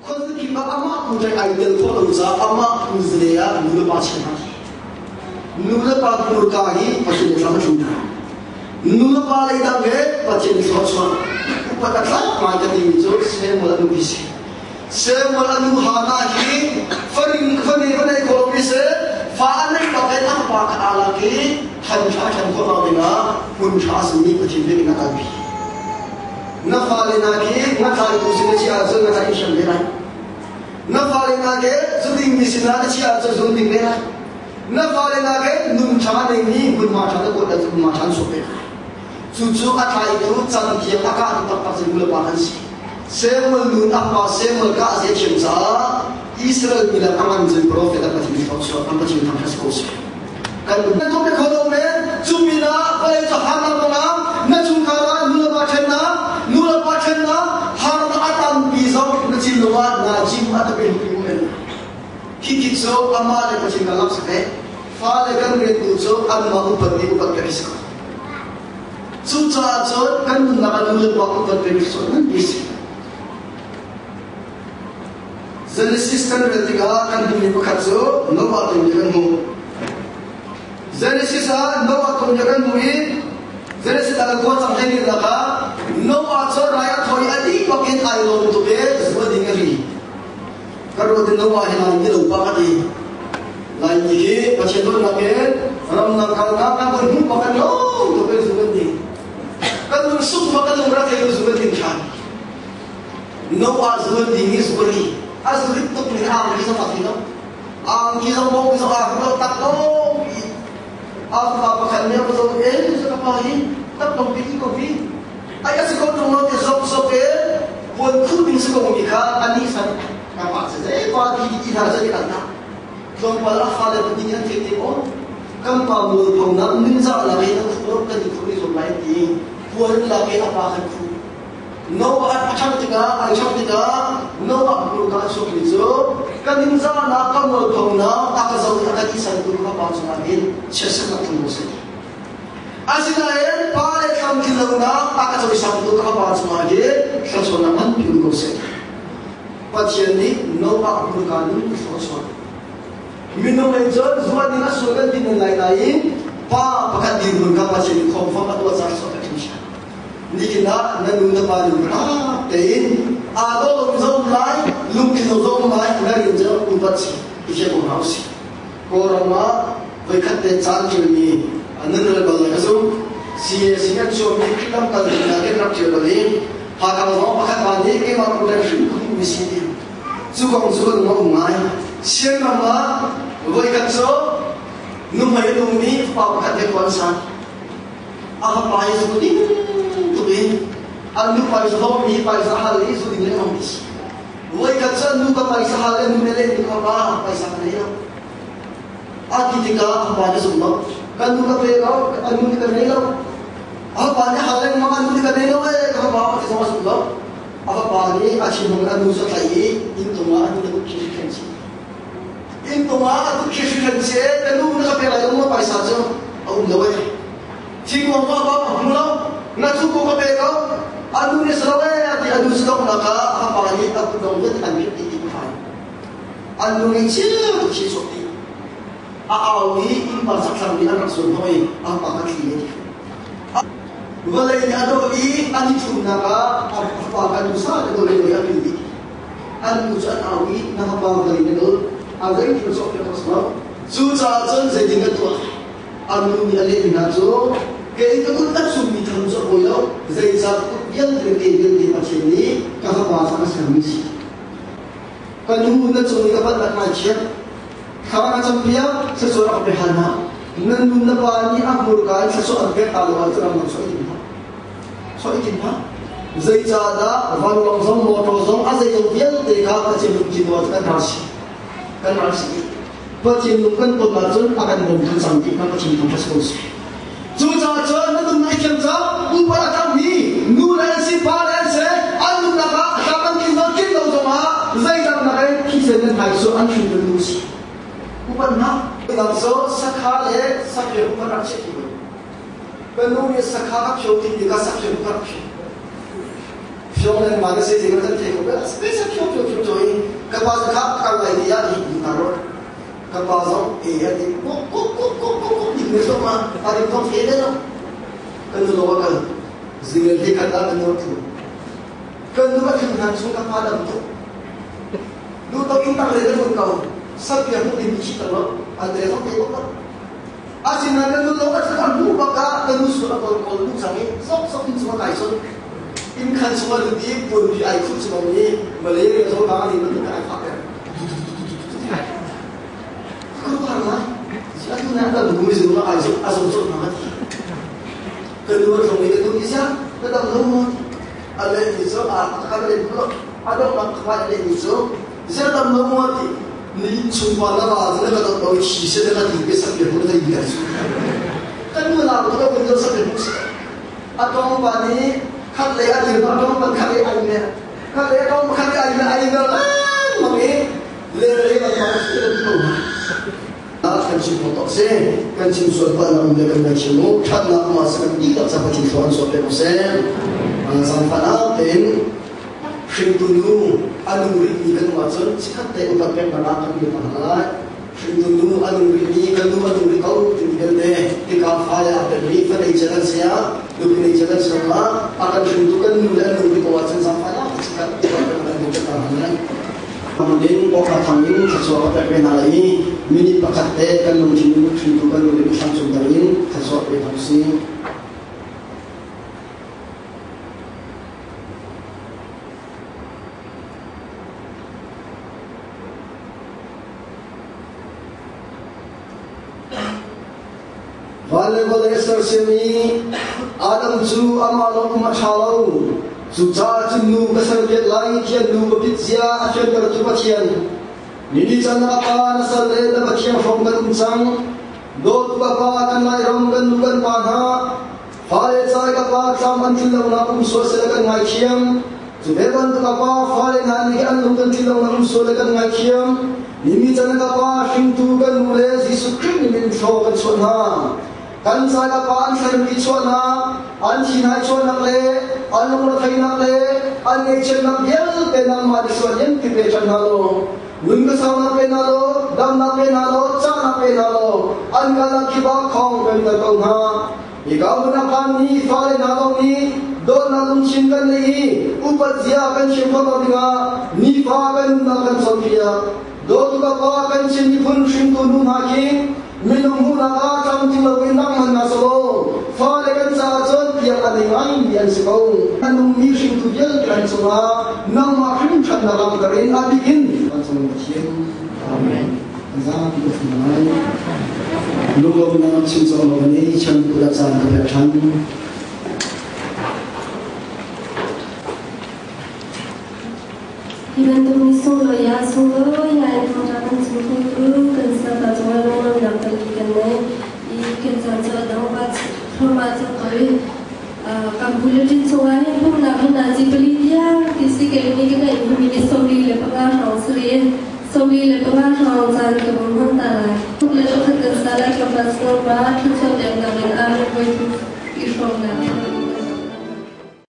Khuazakip ah amah phu ai tel khawh lo caah amah phu zale ah nu le pa chia hna. Nu le pa hmurka hi Pathian nih thlam a tlu hna. Nu le pa lei dang he Pathian nih thluachuah chuah. Upat a tlak ngai ka timi cu Samuel a nupi si. Samuel a nu Hannah hi faring fane vanei khawh lomi si. Fa a neih bak in a fapa kha aa lak i than ṭha ṭhan khawh lo dingah hmun ṭha a simi Pathian biakinn a kalpi. Na fale hna khi ngatlaitu sin na chiah ahcun nga in hrem ve lai. Na fale hna ke zuding mi sinah na chiah ahcun zun ding ve lai. Na fale hna ke nun ṭha neimi hmunhma ṭha na kuat ahcun hmunhma ṭha an sawh ve lai. Cucu a tlaitu cantiang a kahtu taktak cu nulepa kan si. Samuel nun a pa Samuel kah zia thiam caah Israel mi le a ngan cun profet a Pathian thawchuah an Pathian thangṭhat si ko seh. Kan na tuah kho lo men cu pinah vawlei cu harnak kongah na chungkhar ah nu le pa ṭhennak nu le pa ṭhennak harnak a tampi zong na cin lo ah na cim a tapin pi men khi khi cu amah le Pathian kan lak seh fale kan rian tu cu anmah upat nih upat kan si ko. Cucaah cun kan nunnak ah nu le pa upat peng cu nan pi si. Genesis kan rel tikah kan hmuhmi pakhat cu Noah tuanbia kan hmuh. Genesis ah Noah tuanbia kan hmuh i Genesis ah kan cang hlei lakah Noah cu rai a thawi a dih bak in ai lawm tuk i zua ding a ri. Ka ruat in Noah hi lai ti lo pa ka ti. Lai mi hi Pathian dawtnak in ramdang kalnak kan von hmuh bak kan lawm tuk i zu kan ding. Kan lung suk bak kan lung ra thei zu kan ding ṭhan. Noah zuan ding i zuri a zurit tuk ning angki zong a thi lo. Angki zong bawk zong a lo tak lo pi. A fapa pakhat nih a va zoh e ka pa hi tak dong pi ko pi. Ai a si ko tung lo te zok zok e puan khu ding si ko mi kha ani san ka pa se zei pa ti ti hna se kan ta. Tlawmpal a fale pahnih nih an theih te maw? Kan pa mualpho nak ningzah lak in a khu lo kan i khu ni zong lai ti puan lak in a pa kan khu. Noah a ṭhang tikah ai ṭhang tikah Noah hmurka a chuakmi cu ka ningzahnak ka mualphonak a ka zoh i a ka ihsantu ka pa cungah hin chiatsernak tlung ko seh. Asinain pa le tlamtlin lonak a ka coisangtu ka pa cungah hin thluachuahnak nganpi um ko seh. Pathian nih Noah hmurka nun thluachuah. Minung in cun zuan in a sual kan ti men lai nain pa pakhat dirhmun kha Pathian nih khawmfam a tuah caah sual ka ṭhim Nihin ah na nu na pa nih rak tein aa dawh lo zong lai lungthin lo zong lai na rian cu upat si i thiam ko hna usih. Kawlram ah voikhat te caan ṭialmi nan rel bal lai ka zumh. CAC an chuahmi lamkal hna kan rak ṭial bal i Hakha zong pakhat pa nih keimah program hrim ka hmuhmi si ti. Cu kong cu kan um ngai. Sianram ah voikhat cu nuhmei a nungmi fapa pakhat he khua an sa. A fapa hi zu ding tuk in an nu paisa hlawmmi paisa hal i zu ding lengmang ti si. Voikhat cu an nu ka paisa hal i an nu nih a lehmi kha pa paisa ka nei lo. A ti tikah a fapa nih a zum lo. Kan nu ka pe lo, an nu nih ka nei lo. A fapa nih hal lengmang an nu nih ka nei lo ee ka fapa a ti zong a zum lo. A fapa nih a thinhung in a nu cu a tlaih i inntung ah a nu nih a kut khi si. Inntung ah a kut khi hri si ka nu na ka pe lai lo maw paisa cu a um lo ee. Thingkuang pa pa a hmu lo na cu ko ka pe ko a nu nih si lo ee a ti a nu si lo nak ah a pa nih a kut dong in an rit ti ti phai. An nu nih chiu tuk chi chuak ti. A au i innpa chakthlang nih an rak zuan hnawh i a pa ka thli ti. Vawlei nih a doh i an i ṭhumnak ah a fapa ka nu sa te dawh i a pil dih. An nu cu an au i na fapa vawlei na dawt. A zei thil cawk piak lo. Cucaah cun zeitin kan tuah? An nu nih a lehmi hna cu kei ka kut a cummi tham cu a pawi lo. Zeicah kut vialte le ke vialte Pathian nih ka fapa cu a ka sermi si. Ka nu na cung i ka palhnak ngaithiam. Thla ka campiak, thluachuah rak pe hal hna. Nan nu na pa nih a hmurka in thluachuah an pek ta lo ahcun ramdang chuah i tim hlah. Chuah i tim hlah. Zeicahdah vanlawng zong motor zong a zeizong vialte kha Pathian lungthin nawl cu kan ral si. Kan ral si. Pathian lung kan ton ahcun a kan bawmtu cang ti kha Pathian thangṭhat si ko seh. Cucaah cun na nunnak i thiam cang, upa a tlangmi nu le an si, pa le an si, an nunnak ah tlam an tlin lo tlin lo zongah zeidang nak in thisen nan hmai cu an hrin nu si. Upat hna. Dang cu sakha le saphir upat rak chiah ti Ka nu nih sakha ka phio ti tikah saphir upat rak phio. Phio le ma na se ti kan thei ko be, sa phio phio phio to i. pa cu kha kal lai ti ah hi na ro ka pa zong e a ti kuk kuk kuk kuk kuk kuk ti ne so ma a rin thong fe le no kan nu lo kal zingle he khat ah kan nu thu kan nu a thin han chung ka pa dam tu nu to in tang le le ko sapia mu din chi ta lo a te thong te ko asinain kan nu lo a kan hmuh bak ah kan nu sual a kawl kawl lu cang i sok sok in chung a kai sun inn khan chung a lut i puanpi ai khuh chung i malaria zo ta ni bantuk ai fak ter khuruhar lai atu na kan nu mi zung ai zo a zo zo na ti kan nu a tlong i kan nu ni sia ka dam lo mo a le ni zo a ka le lo a dong nak kha le ni zo sia dam lo mo ti ni chungpa na va na ka dot lo hi se na ka ti pe sak pe hu na yi kan nu na ko ko jo sak pe hu a tong pa ni khat le a dir ma tong pan khat le ai me khat le tong khat le ai me ai me lang mang i le le ba ma se le ko na kan chim ko to se kan chim sual pa na um le kan ngai chim mu that na ma se kan ti tak sa pa chin thon so pe ko se sang fa na ten Hringtu nu a nung rihmi kan um ahcun chikkhat te upat peknak ah kan dir hna lai. Hringtu nu a nung rihmi kan nu a nung rih ko timi vialte hika fai ah pekmi fanei cia kan si ah nupi nei cia kan si zongah a kan hringtu kan nu le an nung rih ko ahcun zaangfahnak chikkhat upat peknak kan dir hna lai. Hmangin awka thang in thluachuah ka pek ve hna lai i minute pakhat te kan lungthin hringtu kan nu le mithlam cung dang in thluachuah pe hna usih. Van le vawlei a sersiam i Adam cu amah lawng um a ṭha lo. Cucaah cun nu ka serpiak lai tiah nu biapit zia a fiantertu Pathian. Ni can ah pa na sal le na Pathian hrawng kan um cang. Dawt ka pa kan Lairam kan nu kan pa hna Fale cai ka pa tlam an tlin lonak um sual seh kan ngaithiam. Cu ve bantuk ka pa fale hna nih an lung kan tlin lonak um sual le kan ngaithiam. Nimi can ka pa hringtu kan nu le Jesuh Khrih nih min thlaw kan chuah hna. Kan cai ka pa an thlaimi chuahnak, an thinhai chuahnak le an lungretheihnak le an ngaihchiatnak vialte nangmah nih sual in ti pe ṭhan hna law nun ka saunak pe hna law damnak pe hna law cahnak pe hna law an kal ah khibak khong kan kal ko hna. Hika hmun a phanmi fale hna zong nih dawtnak lungthin kan neih i upat zia kan chim khawh lo dingah nifa kan nunnak kan cawnpiak. Dawtu ka Pa kan Chin miphun hringtu nu hna khi minung hmuhnak ah tlamtling loin dang hmanh hna selaw fale kan caah cun tiang a nei ngaimi an si ko. A nungmi hringtu vialte an cungah nangmah hrimhrannak langhter in a bik in kan cung Pathian. Amen. Zapi ka fung lai. Lunglawmhnak chim cawk lo nih chan kul a caan ka pek ṭhan. Hi bantuk ni sunglawi ah sunglawi ah in thawngṭha kan chim khotu kan sapa cungah lunglawmhnak tampi kan nei i kan caan cu a dang pa thluahmah cang ko i kan bulletin chungah hin pumhnak hin nazi pali tiang ti si kei nih ka ngeih mi ni 45 hrawng si rih 45 hrawng caan ka vun hmang ta lai. Tuk le pakhat kan sa lai tlawmpal snorpa thluachuah peknak in Amen voi thum i hrawmnak.